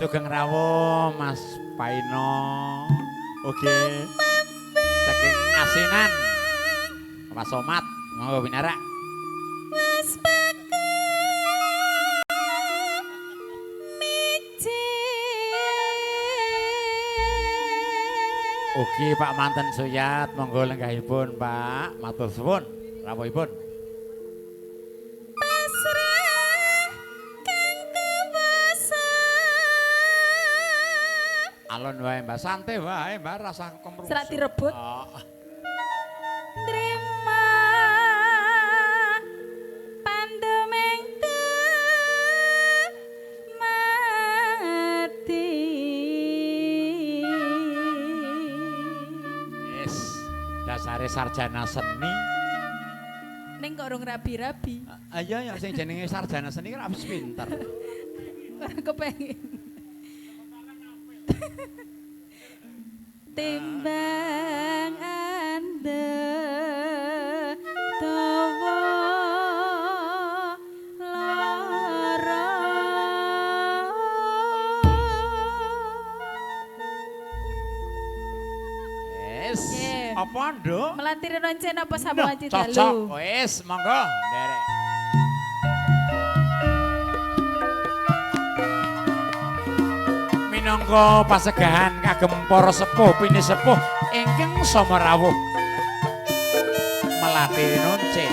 Sugeng rawuh Mas Paino. Oke. Saking Asinan. Mas Somat, monggo pinarak. Wis miji. Oke Pak Manten Suyat, monggo lenggahipun Pak. Matur suwun rawuhipun. Pasrah kang kuwasa. Alon wae Mbak, santai wae Mbak, rasa kemrungsung. Serak direbut. Oh. Nrima pandumeng mati. Yes, dasare sarjana seni. Ning kok urung rabi-rabi. Iya ya sing jenenge sarjana seni kan wis pinter. Ora kepengin. Timbang ande dawa lara. Yes. Apa, Nduk? Melatih roncen apa sambungan Cocok. dalu? Wis, monggo, nderek. Minangka pasegahan kagem para sepuh pinisepuh ingkang sama rawuh. Melati Rinonce.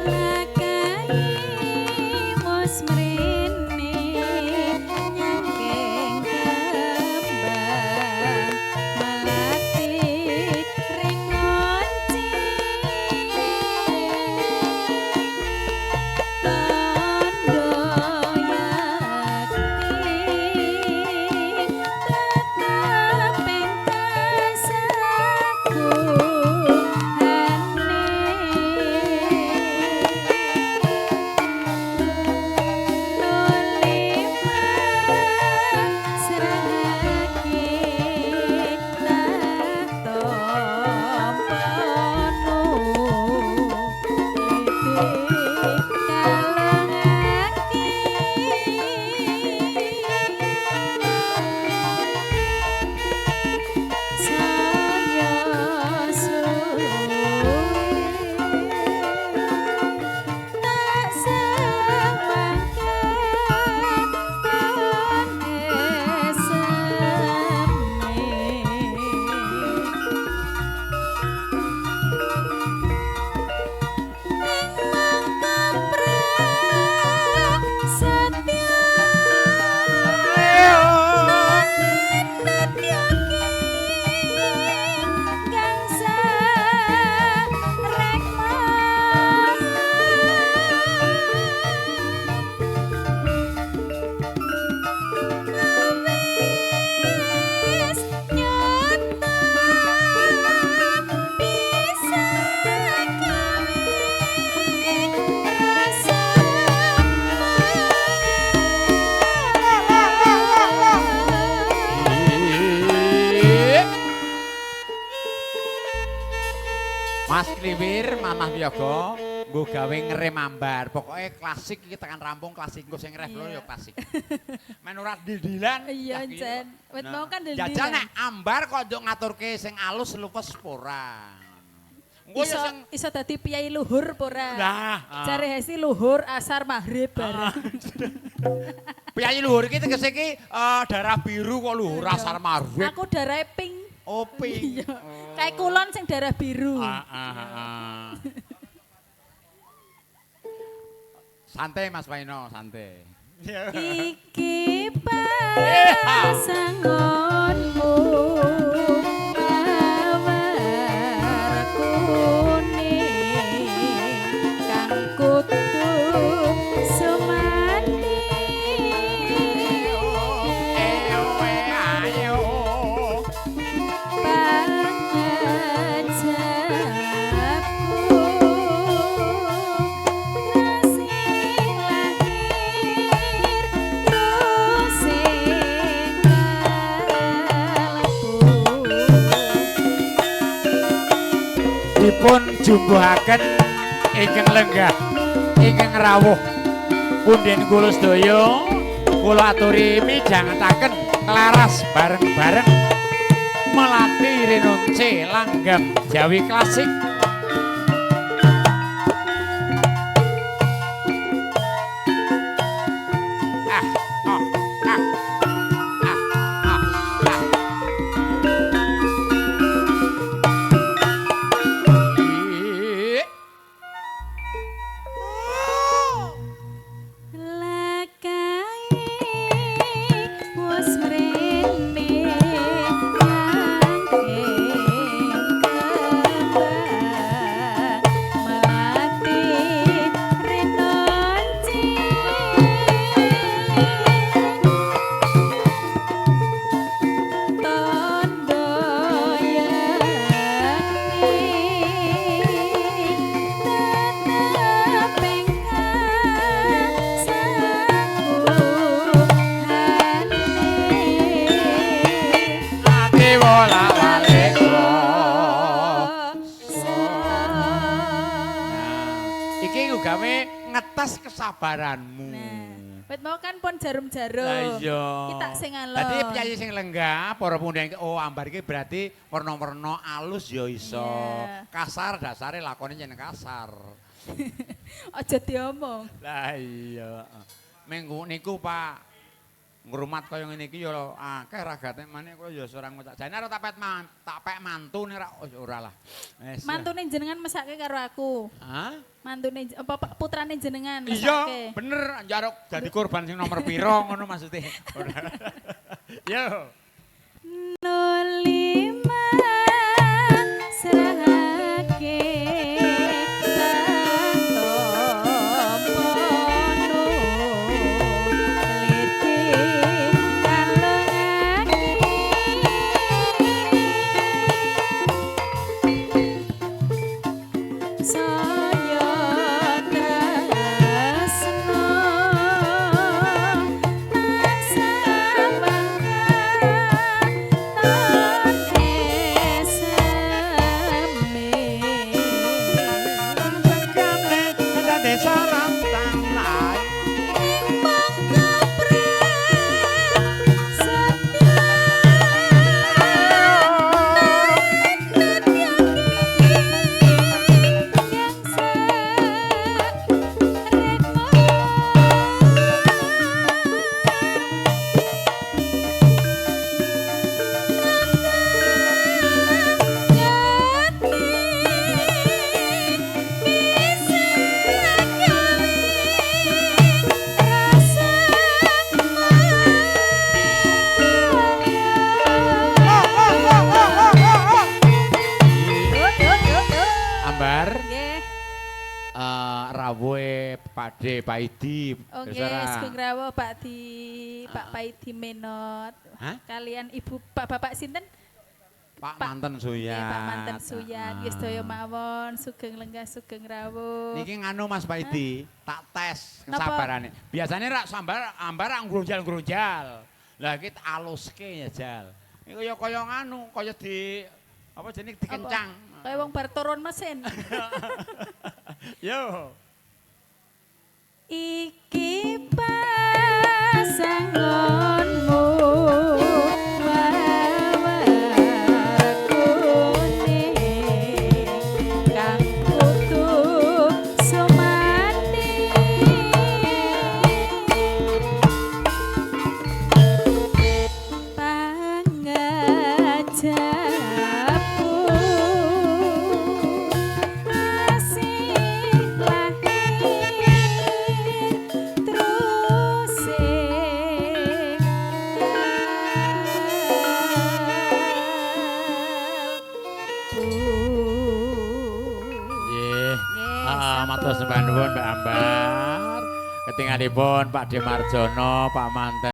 Lakai mus mrene nyangking kembang melati ringonci tandha yakti tetep ing kasaguhane. Nuli pasrahake tatompono liti kalengake saya suwe tak semangka pun eseme. Ing mangka prasetya kang sarekma. Wis nyata bisa gawe rasa. Mas Kliwir, Mamah Wiyoga, nggo gawe ngerem ambar. Pokoke klasik iki tekan rampung klasik engko sing ref lho ya klasik. Men ora dil-dilan. Iya, cah ki. Jen. Wit mau kan dil-dilan. Jajal nek ambar kok nduk ngaturke sing alus lupes ora. Engko ya Iso sing iso dadi piyai luhur apa ora? Lah, ah. Jare Hesti luhur asar maghrib bareng. Piyai luhur iki tegese iki darah biru kok luhur asar maghrib. Aku darahe pink. Oh, pink. Iya. Kayak kulon sing darah biru. Ah, ah, ah. Santai Mas Paino, santai. Iki pasanganmu mawar kuning kang kudu sumanti. Ayo, ayo. Pangajapku trasi lahir. Jumbuhaken ingkang lenggah ingkang rawuh punden kula sedaya kula aturi midhangetaken klaras bareng-bareng melati renonce langgam Jawi klasik. Ah, oh, ah, ah, ah, ah. Kesabaranmu. Nah, wit mau kan pon jarum-jarum. Lah iya. Kita sing alus. Dadi piyayi sing lenggah para pundhen oh ambar iki berarti werna-werna alus ya iso. Yeah. Kasar dasare lakone yen kasar. Aja diomong. Lah iya. Minggu niku Pak ngrumat kaya ngene iki ya akeh ragate maneh kula ya ora ngucap. Jane ora tak pek mantu nek ora lah. Wis. Mantune jenengan mesake karo aku. Hah? Mantune apa putrane jenengan mesake. Iya, bener njaruk dadi korban sing nomor pira ngono maksude. Yo. 05 serahake Pakde Paidi. Oke, sugeng rawuh Pak Di, Pak Paidi Menot. Hah? Kalian Ibu Pak Bapak sinten? Pak Manten Suyat. Pak Manten Suyat, nggih sedaya mawon, sugeng lenggah sugeng rawuh. Niki nganu Mas Paidi, tak tes kesabarane. Biasane rak sambar ambar rak ngrunjal-ngrunjal. Lah iki aluske ya jal. Iku ya kaya nganu, kaya di apa jenenge dikencang. Kaya wong bar turun mesin. Yo. Iki pasanganmu mawar kuning kang kudu sumati pangajapu asih lahir terus sing Nggih. Matur sembah nuwun Mbak Ambar. Ketingalipun Pak De Marjono, Pak Manten